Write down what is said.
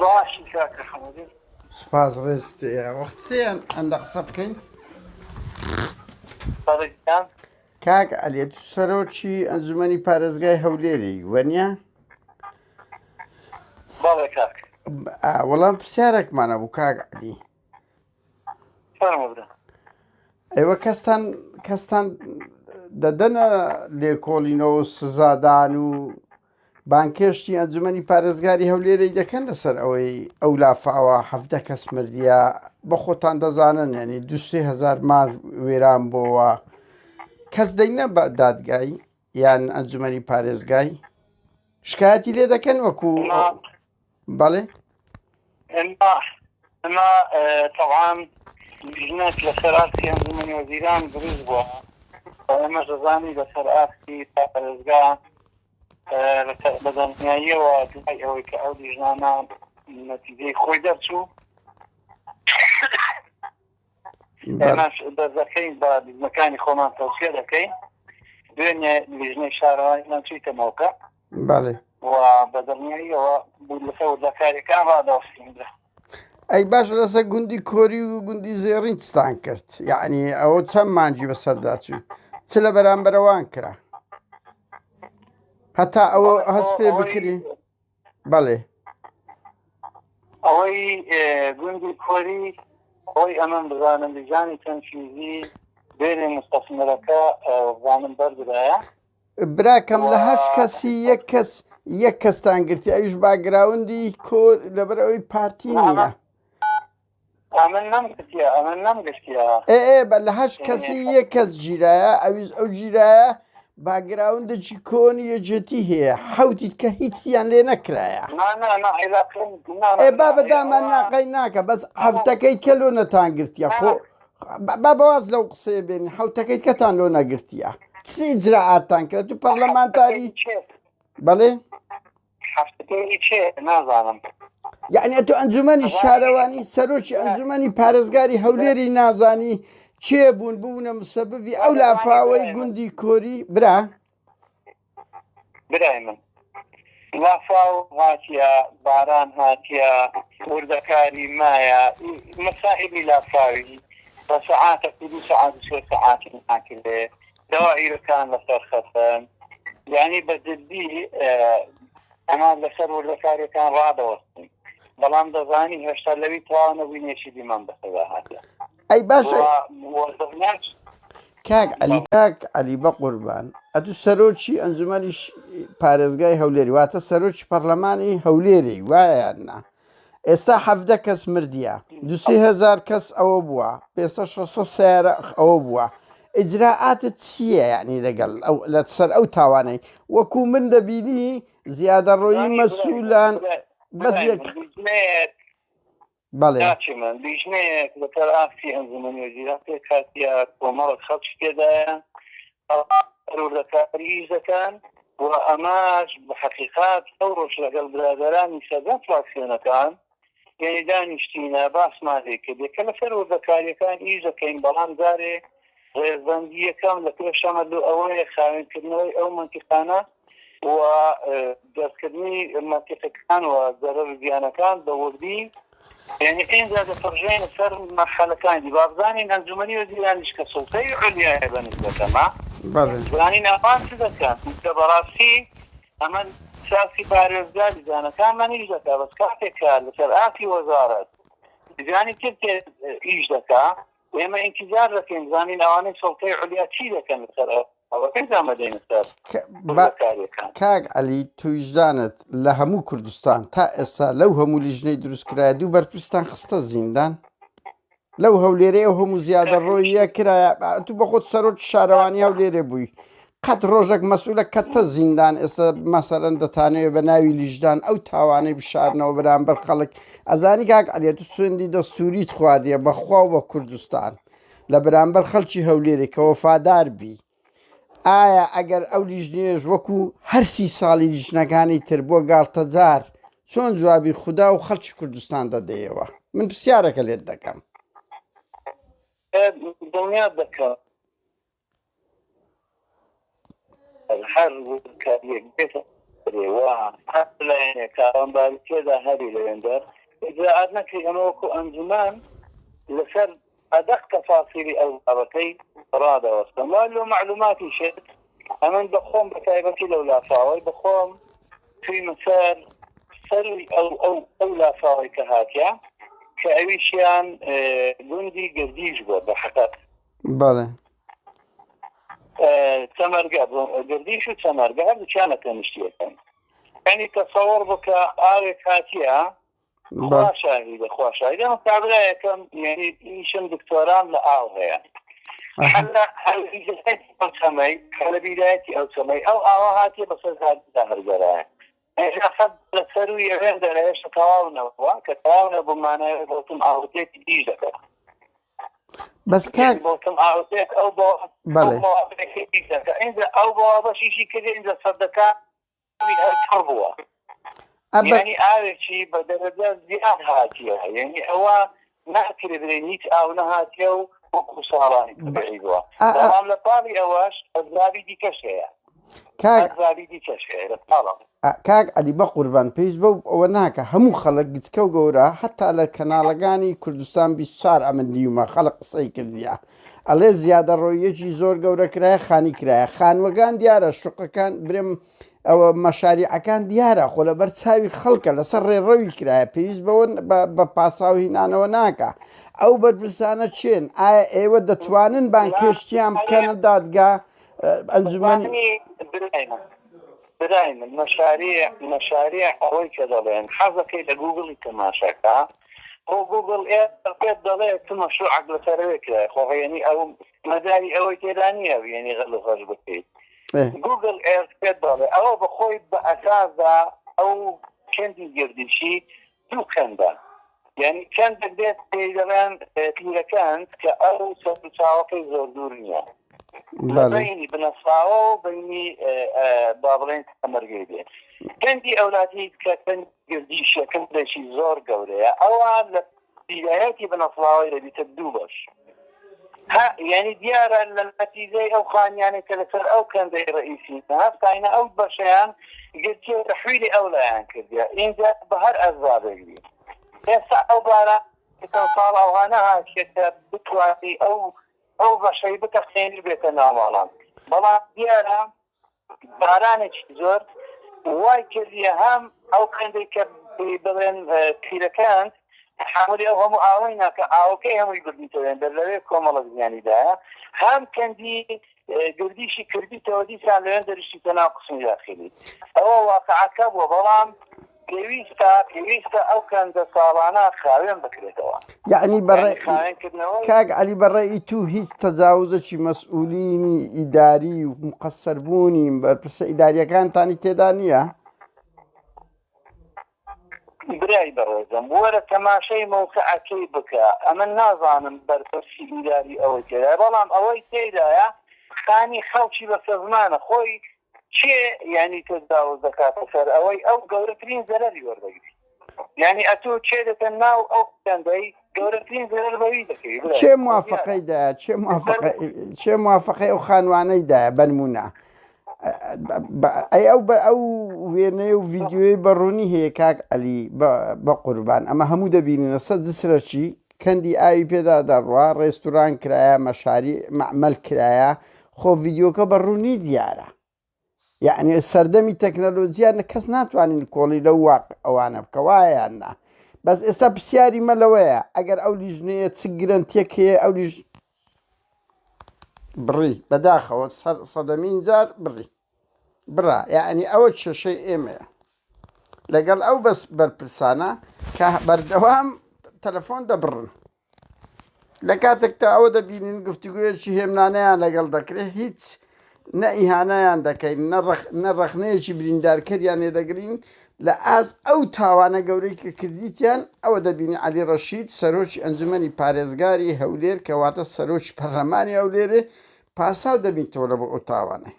باشی کاکە حەمەدی. سوپاس ڕێزت وەختیان ئەندە قسە بکەین بەڵێ گیان. کاک عەلی تو سەرۆکی ئەنجومەنی پارێزگای هەولێری وەنیە؟ بەڵێ کاک. وەڵام پرسیارێکمان هەبوو کاک عەلی. فەرموو برا. ئێوە کەستان کەستان دەدەنە لێکۆڵینەوە و سزادان و بانگهێشتی ئەنجومەنی پارێزگاری هەولێرەی دەکەن لەسەر ئەوەی ئەو لافاوە حەڤدە کەس مردیە بە خۆتان دەزانن ینی دوسێ هزار مار وێران بۆوە کەس دەینە بە دادگای یان ئەنجومەنی پارێزگای شکایەتی لێ دەکەن وەکو بەڵێ ئەمە تەوان لیژنەک لەسەر ئاستی ئەنجومەنی وەزیران دروست بووە ئێمەش دەزانی لەسەر ئاستی پارێزگا بە دڵنیاییەوە دوای ئەوەی کە ئەو لیژنانە نەتیجەی خۆی دەرچوو ئێمەش دەردەکەین بە لیژنەکانی خۆمان تەوسیە دەکەین دوێنێ لیژنەی شارەوانیمان چوویتە مەوقع بەڵێ و بە دڵنیاییەوە بوو لەسەر وردەکاریەکان ڕادەوەستین. ئەی باش لەسەر گوندی کۆری و گوندی زێڕین چتان کرد یعنی ئەوە چەند مانگی بەسەردا چوو چ لە بەرامبەرەوان کرا هەتا ئەوە هەست پێ بکری بەڵێ ئەوەی گوندی کۆری ئەوەی ئەمن بزانم لیژانی تەنفیزی بێنێ مستەسمەرەکە بزانم بەردرایە براکەم لە هەشت کەسی یەک کەس یەک کەستان گرتی ئەویش باگراوندی کۆر لەبەر ئەوەی پارتی نییە ئەمن نەمگرتیە ئەمن نەمگرتیە ئێ ئێ بە لە هەشت کەسی یەک کەس گیرایە ئەویش ئەو گیرایە باگراوندێکی کۆنی یەکێتی هەیە حەوتیت کە هیچیان لێ نەکرایە نا نا نا عیلاقم نا ئێ بابە دامان ناقەی ناکە بەس حەفتەکەی کە لۆ نەتان گرتیە خۆ با بەواز لەو قسەیە بێنین حوتەکەی کەتان لۆ نەگرتیە چ ئیجرائاتتان کرد تو پەرلەمانتاری بەڵێ نازانم یعنی ئەتۆ ئەنجومەنی شارەوانی سەرۆکی ئەنجومەنی پارێزگاری هەولێری نازانی چێ بوون بوونە مسەببی ئەو لافاوەی گوندی کۆری برا برای من لافاو هاتیە باران هاتیە وردەکاری مایە مەسائلی لافاوی بە سەعاتەک و دوو سەعات و سێ سەعاتی ناکرێ دەوائیرەکان لەسەر خەتن یعنی بە جدی ئەمە لەسەر وردەکاریەکان ڕادەوەستن بەڵام دەزانی هێشتا لەوی تەواو نەبووینێکی دیمان بەسەدا هاتیە ئەی باشە کاک عەلی کاک عەلی بەقوربان ئەتو سەرۆکی ئەنجومەنی پارێزگای هەولێری واتە سەرۆکی پەرلەمانی هەولێری وایە یان نا ئێستا حەڤدە کەس مردیە دوسێ هەزار کەس ئەوە بووە پێ شەشسەد سەیارە ئەوە بووە ئیجرائاتت چییە یعنی لەگەڵ ئەو لەسەر ئەو تاوانەی وەکو من دەبینی زیادەڕۆیی مەسولان بەس یەک بەڵێ. کاکی من لیژنەیەک لەسەر ئاستی ئەنجومەنی وەزیران پێکهاتیە کۆمەڵێک خەڵکی تێدایە پەروەردەکاری ئیش دەکەن و ئەمەش بە حەقیقەت ئەو ڕۆژ لەگەڵ برادەرانی سەرجەم فراکسیۆنەکان یعنی دانیشتینە باسمان لێ کردێ کە لەسەر وردەکاریەکان ئیش دەکەین بەڵام جارێ ڕێزبەندی یەکەم لە پێش ئەمە لۆ ئەوەیە خاوێنکردنەوەی ئەو مەنتیقانە و دەستکردنی مەنتیقەکان و زەرەر و زیانەکان بە وردی یعنی ئینجا دەپڕژێنە سەر مەرحەلەکانی دی با بزانین ئەنجومەنی وەزیرانیش کە سوڵتەی عولیایە بە نسبەتەمە بەڵێ. بزانین ئەوان چ دەکەن چونکە بەڕاستی ئەمە سیاسی پارێزگا لیژانەکانمان ئیش دەکا بەس کاتێک کە لەسەر ئاستی وەزارەت لیژانی تر ئیش دەکا ئێمە ئینتیزار دەکەین بزانین ئەوانەی سوڵتەی عولیا چی دەکەن لەسەر ئەوەکەی دامەدەینە سەر وردەکاریەکان. کاک عەلی تویژدانت لە هەموو کوردستان تا ئێستا لەو هەموو لیژنەی دروست کرایە دوو بەرپرستان خستە زیندان لەو هەولێرەی ئەو هەموو زیادە ڕۆیە کرایە تو بەخۆت سەرۆکی شارەوانی هەولێرێ بووی قەت ڕۆژێک مەسئولە کەتە زیندان ئێستا مەسەلەن دەتانەوێ بە ناوی لیژدان ئەو تاوانەی بشارنەوە بەرامبەر خەڵک ئەزانی کاک عەلی تو سوێندی دەستوریت خواردیە بەخوا و بە کوردستان لە بەرامبەر خەڵکی هەولێرێ کە وەفادار بی ئایا ئەگەر ئەو لیژنەیەش وەکو هەرسی ساڵی لیژنەکانی تر بۆ گاڵتەجار چۆن جوابی خودا و خەڵکی کوردستان دەدەیەوە من پرسیارەکە لێت دەکەم. دڵنیات دەکەم هەر وردکاریەک بێتە. و هەر لایەنێک تاوانباری تێدا هەبی لەوێندەر ئیجرائات نەکرێ. ئەمە وەکو ئەنجومەن لەسەر ئەدەق تەفاسیلی ئەو بابەتەی ڕادەوەستم. وا لۆ مەعلوماتیشت ئەمن بە خۆم بە تایبەتی لەو لافاوەی بە خۆم چوویمە سەر سەروی ئەو ئەو ئەو لافاوەی کە هاتیە کە ئەویشیان گوندی گردیش بووە بە حەقەق. بەڵێ. چەمەرگە گردیش و چەمەرگە هەردووکیان لە تەنیشتیەکەن. یعنی تەسەوەڕ بکە ئاوێک هاتیە خوا شاهیدە خوا شاهیدە ئەمە کابرایەکەم یعنی ئیشم دکتۆرام لە ئاو هەیە ئەو چەمەی لە بیدایەتی ئەو چەمەی ئەو ئاوا هاتیە بەسەر زاددا هەرگەرایە لە سەروی ئەوێن دەرە هێشتا تەواو نەبووە کە تەواو نەبوو مانای بۆتم ئاوتێکی دیش دەکات بەس کاک بۆتم ئاوتێک ئەو بۆ بەڵێ ئینجا ئەو بۆ بەشیشی کرد ئینجا سەدەکە هەر پڕ بووە یعنی ئاوێکی بە دەرەجە زیاد هاتیە یعنی ئەوە ناکرێ بڵێین هیچ ئاو نەهاتیە و وەکو ساڵانی طبیعی بووە بەڵام لە پاڵی ئەوەش ئەسبابی دیکەش هەیە کاک ئەسبابی دیکەش هەیە لە پاڵەوە. کاک عەلی بەقوربان پێویست بەو ئەوە ناکە هەموو خەڵک گچکە و گەورە هەتا لە کەناڵەکانی کوردستان 24 ئەمن دیومە خەڵک قسەی کردیە ئەڵێ زیادەڕۆییەکی زۆر گەورە کرایە خانی کرایە خانوەکان دیارە شوقەکان برێم ئەوە مەشاریعەکان دیارە خۆ لەبەر چاوی خەڵکە لەسەر ڕێڕەوی کرایە پێویست بەوە بە پاساو هینانەوە ناکە ئەو بەرپرسانە چێن ئایا ئێوە دەتوانن بانکێشتیان بکەنە دادگا ئەنجومەنی برای من مەشاریع مەشاریع ئەوەی کە دەڵێن حەزەکەی لە گوگڵی تەماشاکە خۆ گوگڵ ئێ پێت دەڵێ چ مەشروعەک لەسەرەوێ کرایە خۆ یعنی ئەو مەداری ئەوەی تێدا نییە یعنی غەل و غەش بکەیت گوگڵ ئێرث پێت دەڵێ ئەوە بەخۆی بە ئەساسدا ئەو کەندی گردیشی دوو کەندە یعنی کەندێک دێت پێی دەڵێن پیرەکەند کە ئەو سەرچاوەکەی زۆر دوور نییە لە بینی بنەساوە و بینی با بڵێن تەمەرگەی بێت کەندی ئەولاتی کە کەند گردیشە کەندێکی زۆر گەورەیە ئەوە لە بیدایەتی بنەسڵاوەی دەبیتە دوو بەش ها یعنی دیارە لە نەتیجەی ئەو خانیانەی کە لەسەر ئەو کەندەی ڕئیسی هەستاینە ئەو بەشیان گرتیە تەحویلی ئەو لایان کردیە ئینجا بە هەر ئەسبابێک بی ئێستا ئەو بارە چەند ساڵ ئەوها نەهاتیە کە بتوانی ئەو ئەو بەشەی بتەقێنی بێتە ناوماڵان بەڵام دیارە بارانێکی زۆر وای کردیە هەم ئەو کەندەی کە بڵێن پیرەکان تحملی ئەو هەموو ئاوەی ناکە ئاوەکەی هەمووی بردیتەوە دەر لەوێ کۆمەڵە زیانیدایە هەم کەندی گردیشی کردیتەوە دیسان لەوێن دەریشیتە ناو قسمی داخلی ئەوە واقعەکە بووە بەڵام پێویستە پێویستە ئەو کەندە ساڵانە خاوێن بکرێتەوە. یەعنی بە ڕەئی کاک عەلی بە ڕەئی تو هیچ تەجاوزەکی مەسئولینی ئیداری و مقەسەر بوونی بەرپرسە ئیداریەکانتانی تێدا نییە؟ برای بەڕێزم وەرە تەماشای مەوقعەکەی بکە ئەمن نازانم بەرپرسی ئیداری ئەوەی تێدایە بەڵام ئەوەی تێدایە خانی خەڵکی بەسەزمانە خۆی کێ یانی تەجاوز دەکاتە سەر ئەوەی ئەو گەورەترین زەرەری وەردەگری یانی ئەتۆ کێ دێتە ناو ئەو کەندەی گەورەترین زەرەر بەوی دەکەوی برای کێ خۆ دیارە موافقەی دایە کێ موافقە کێ موافقەی ئەو خانوانەی دایە بەنمونە ئەی ئەو بە ئەو وێنەیە و ڤیددیوی بەڕوونی هەیە کاک عەلی بە قوربان ئەمە هەموو دەبینینە سە جسرەچی کەندی ئاوی پێدا دەڕوا ڕێستوران کرایە مەشاری مەعمەل کرایە خۆ ڤیدیۆکە بە ڕوونی دیارە یعنی سەردەمی تەکنەلۆجیا کەس ناتوانین کۆڵی لەو واق ئەوانە بکە وایە یان نا بەس ئێستا پرسیاری مە لەوەیە ئەگەر ئەو لیژنەیە چ گرەنتیەک هەیە ئەو لیژ بڕی بەداخەوە سەدەمین جار بڕی بڕا یعنی ئەوە کێشەی ئێمەیە لەگەڵ ئەو بەس بەرپرسانە کە بەردەوام تەلەفۆن دەبڕن لە کاتێکدا ئەوە دەبینین گفتوگویەکی هێمنانەیان لەگەڵ دەکرێت هیچ نە ئیهانەیان دەکەین نە ڕەخنەیەکی بریندارکەریان لێدەگرین لە ئاست ئەو تاوانە گەورەی کە کردیتیان ئەوە دەبینین عەلی ڕەشید سەرۆکی ئەنجومەنی پارێزگاری هەولێر کەواتە سەرۆکی پەرلەمانی هەولێرێ پاساو دەبینتەوە لە بۆ ئەو تاوانەی.